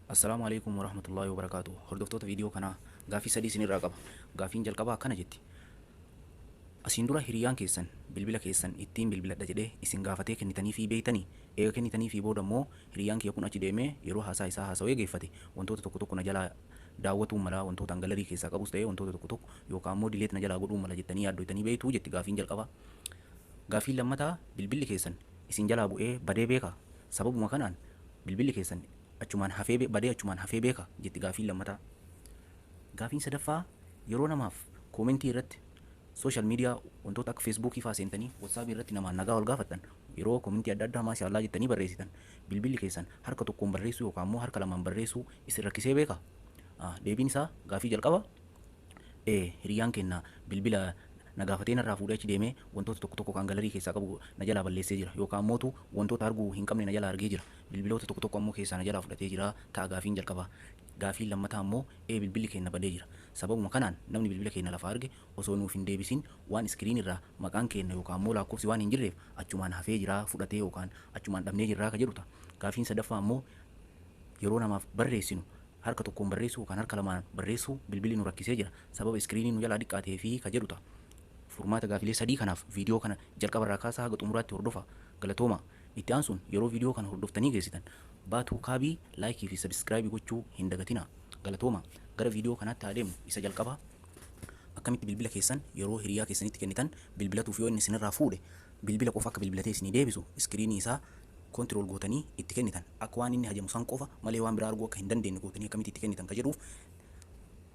Assalaamu alaikum warahmatullaahi wabarakaatu. Hordoftoota viidiyoo kanaa, gaaffii sadii isinirraa qaba. Gaaffiin jalqabaa akkana jetti. Asiin dura hiriyaan keessan bilbila keessan ittiin bilbiladha jedhee isin gaafatee kennitanii fi beeytanii? Eega kennitanii fi booda immoo hiriyaan kiyya kun achi deemee yeroo haasaa isaa haasawee geeffate wantoota tokko tokko na jalaa daawwatuu mala, wantoota an gallery keessaa qabus ta'ee wantoota tokko tokko yookaan immoo delete na jalaa godhuu mala jettanii yaaddoytanii beeytuu jetti gaaffiin jalqabaa. Gaaffiin lammataa, bilbilli keessan isin jalaa bu'ee badee beekaa? Sababuma kanaan bilbilli keessan achumaan hafee badee achumaan hafee beekaa jetti gaaffiin lammataa. Gaaffiin sadaffaa, yeroo namaaf comment irratti social media wantoota akka Facebookii fa'aa seentanii WhatsAppii irratti namaan nagaa wal gaafattan, yeroo comment adda addaa maashaallah jettanii barreessitan, bilbilli keessan harka tokkoon barreessuu yookaan immoo harka lamaan barreessuu isin rakkisee beekaa? Deebiin isaa, gaaffii jalqaba, hiriyaan keenya bilbila na gaafatee narraa fuudhee achi deemee wantoota tokko tokko kan gallery keessaa qabu na jalaa balleessee jira yookaan mootu wantoota arguu hin qabne na jalaa argee jira, bilbiloota tokko tokko ammoo keessaa na jalaa fudhatee jira ta'a gaaffiin jalqabaa. Gaaffiin lammataa ammoo, bilbilli keenya badee jira. Sababuma kanaan namni bilbila keenya lafaa arge osoo nuuf hin deebisin waan screen irraa maqaan keenya yookaan ammoo lakkoofsi waan hin jirreef achumaan hafee jira fudhatee yookaan achumaan dhabnee jirraa ka jedhu ta'a. Gaaffiin sadaffaa ammoo, yeroo namaaf barreessinu harka tokkoon barreessuu yookaan harka lamaan barreessuu bilbilli nu rakkisee jira sababa screenii nu jalaa dhiqqaatee fi ka jedhu ta'a. Furmaata gaafilee sadii kanaaf viidiyoo kana jalqabarraa kaasaa haga xumuraatti hordofa. Galatooma. Itti aansuun yeroo viidiyoo kana hordoftanii geessitan baatuu kaabii like fi subscribe gochuu hin dagatina. Galatooma. Gara viidiyoo kanaatti haa deemnu. Isa jalqabaa, akkamitti bilbila keessan yeroo hiriyaa keessanitti kennitan bilbilatuuf yoo inni isinirraa fuudhe bilbila qofa akka bilbilatee isinii deebisu screenii isaa control gootanii itti kennitan, akka waan inni hajamu san qofa malee waan biraa arguu akka hin dandeenye gootanii akkamitti itti kennitan ka jedhuuf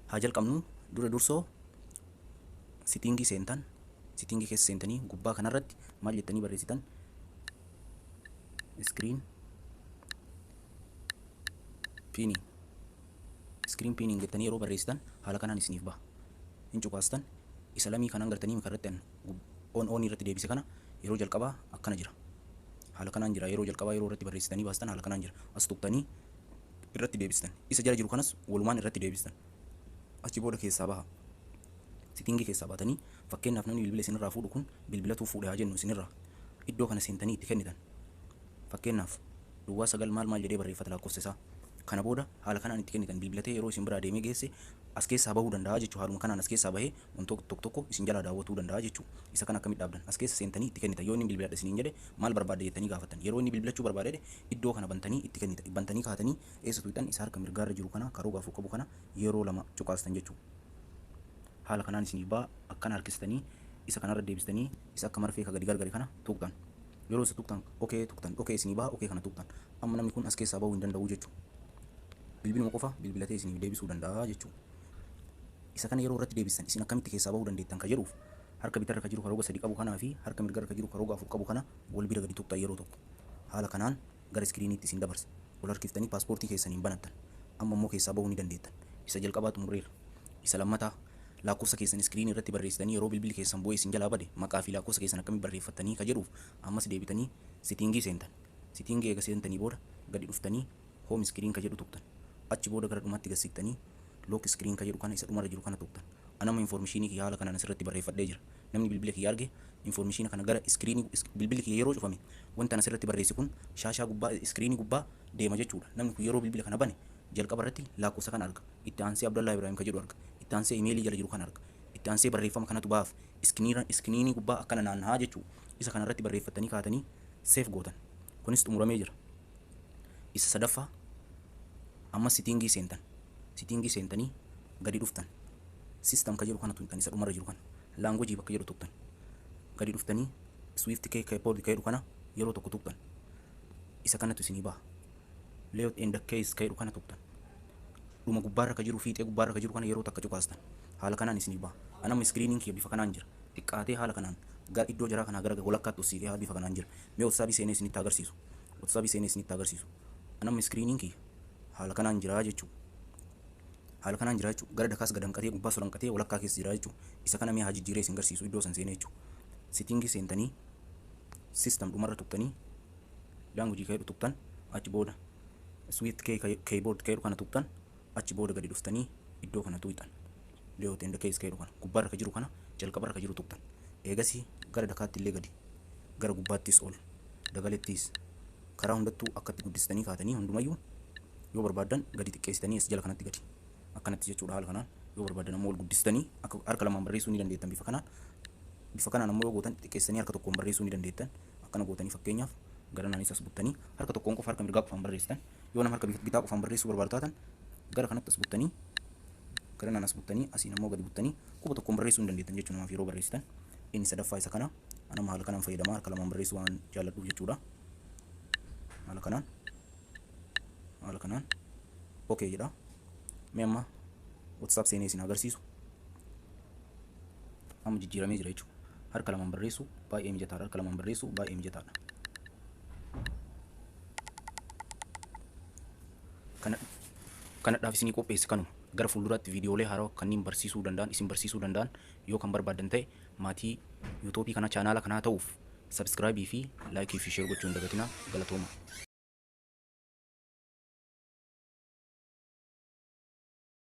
haa jalqabnu. Dura dursoo setting seentan. Setting keessa seentanii gubbaa kanarratti maal jettanii barreessitan? Screen pinning. Screen pinning jettanii yeroo barreessitan haala kanaan isiniif baha. Hin cuqaastan. Isa lamii kanaan gartanii irratti on on irratti deebise kana yeroo jalqabaa akkana jira. Haala kanaan jira. Yeroo jalqabaa yeroo irratti barreessitanii baastan haala kanaan jira. As tuqxanii irratti deebistan. Isa jala jiru kanas walumaan irratti deebistan. Achi booda keessaa baha. Setting keessaa baatanii, fakkeenyaaf namni bilbila isinirraa fuudhu kun bilbilatuu fuudhe haa jennu isinirraa. Iddoo kana seentanii itti kennitan. Fakkeenyaaf 09 maal maal jedhee barreeffata lakkoofsa isaa. Kana booda haala kanaan itti kennitan. Bilbilatee yeroo isin biraa deemee geesse as keessaa bahuu danda'a jechuudha. Haaluma kanaan as keessaa bahee wantoota tokko tokko isin jalaa daawwatuu danda'a jechuudha. Isa kana akkamitti dhaabdan? As keessa seentanii itti kennitan. Yoo inni bilbiladha isiniin jedhe maal barbaadde jettanii gaafattan. Yeroo inni bilbilachuu barbaade iddoo kana bantanii itti kennitan. Bantanii kaatanii eessa tuqxan? Isa harka mirgaarra jiru kana, karoo gaafuu qabu kana yeroo lama cuqaastan jechuudha. Haala kanaan isiniif ba'a. Akkana harkistanii isa kanarra deebistanii isa akka marfee ka gadi gargare kana tuqxan. Yeroo isa tuqxan okay tuqxan, okay isinii ba'a, okay kana tuqxan. Amma namni kun as keessaa bahuu hin danda'u jechuudha. Bilbiluma qofa bilbilatee isiniif deebisuu danda'a jechuudha. Isa kana yeroo irratti deebistan isin akkamitti keessaa bahuu dandeettan ka jedhuuf, harka bitarra ka jiru karooga sadi qabu kanaa fi harka mirgarra ka jiru karooga afur qabu kana wal bira gadi tuqxan yeroo tokko. Haala kanaan gara screeniitti isin dabarsa. Wal harkiftanii paaspoortii keessaniin banattan. Amma immoo keessaa bahuu ni dandeettan. Isa jalqabaa xumurreerra. Isa lammataa, lakkoofsa keessan screenii irratti barreessitanii yeroo bilbilli keessan bu'ee isin jalaa bade maqaa fi lakkoofsa keessan akkamitti barreeffattanii ka jedhuuf ammas deebitanii setting seentan. Setting eega seentanii booda gadi dhuftanii home screen ka jedhu tuqxan. Achi booda gara dhumaatti gad siqxanii lock screen ka jedhu kana, isa dhumarra jiru kana tuqxan. Anama information kiyya haala kanaan asirratti barreeffadhee jira. Namni bilbila kiyya arge information kana gara screenii bilbilli kiyya yeroo cufame wanta asirratti barreesse kun shaashaa gubbaa, screenii gubbaa deema jechuudha. Namni kun yeroo bilbila kana bane jalqaba irratti lakkoofsa kana arga. Itti aansee Abdallaa Ibrahim ka jedhu arga. Itti aansee emailii jala jiru kana arga. Itti aansee barreeffama kanatu baaf screenii gubbaa akkana naanna'aa jechuudha. Isa kana irratti barreeffattanii kaatanii save gootan. Kunis xumuramee jira. Isa sadaffaa, ammas setting seentan. Setting seentanii gadi dhuftan. System ka jedhu kana tuqxan, isa dhumarra jiru kana. Language bakka jedhu tuqxan. Gadi dhuftanii SwiftKey keyboard ka jedhu kana yeroo tokko tuqxan. Isa kanatu isinii baha. Layout and keys ka jedhu kana tuqxan. Dhuma gubbaarra ka jiru, fiixee gubbaarra ka jiru kana yeroo takka cuqaastan. Haala kanaan isinii baha. Anamma screeniin kiyya bifa kanaan jira. Xiqqaatee haala kanaan gara iddoo jaraa kanaa gara walakkaatti ol siiqee haala bifa kanaan jira. Mee WhatsAppii seenee isinitti agarsiisu. WhatsAppii seenee isinitti agarsiisu. Anamma screeniin kiyya haala kanaan jira jechuudha. Haala kanaan jira jechuudha. Gara dakaas gad hanqatee gubbaa sol hanqatee walakkaa keessa jira jechuudha. Isa kana mee haa jijjiiree isin garsiisu iddoo san seenee jechuudha. Setting seentanii system dhumarra tuqxanii language ka jedhu tuqxan. Achi booda SwiftKey keyboard ka jedhu kana tuqxan. Achi booda gadi dhuftanii iddoo kana tuqxan. Layout and keys ka jedhu kana gubbaarra ka jiru kana jalqabarra ka jiru tuqxan. Eegasii gara dakaatti illee gadi, gara gubbaattis ol, dagalettis karaa hundattuu akkatti guddistanii kaatanii hundumayyuu Yoo barbaaddan gadi xiqqeessitanii as jala kanatti gadi akkanatti jechuudha haala kanaan. Yoo barbaaddan ammoo ol guddistanii akka harka lamaan barreessuu ni dandeettan bifa kanaan. Bifa kanaan ammoo yoo gootan xiqqeessanii harka tokkoon barreessuu ni dandeettan. Akkana gootanii fakkeenyaaf gara naanis as buttanii harka tokkoon qofa, harka mirgaa qofaan barreessitan. Yoo nama harka bitaa qofaan barreessuu barbaadu taatan, gara kanatti as buttanii, gara naan as buttanii, asiin ammoo gadi buttanii quba tokkoon barreessuu ni dandeettan jechuudha namaaf yeroo barreessitan. Inni sadaffaa isa kana. Anama haala kanaan fayyadamaa, harka lamaan barreessuu waan jaalladhuuf jechuudha. Haala kanaan, haala kanaan okay jedha. Mee amma WhatsApp seenee isin agarsiisu. Amma jijjiiramee jira jechuudha. Harka lamaan barreessuu baay'ee mijataadha. Harka lamaan barreessuu baay'ee mijataadha. Kana kanadhaaf isinii qopheesse kanuma. Gara fuulduraatti viidiyoolee haarawaa kanneen barsiisuu danda'an, isin barsiisuu danda'an yoo kan barbaaddan ta'e, maatii YouTubeii kana, chaanaala kanaa ta'uuf subscribe fi like fi share gochuu hin dagatinaa. Galatooma.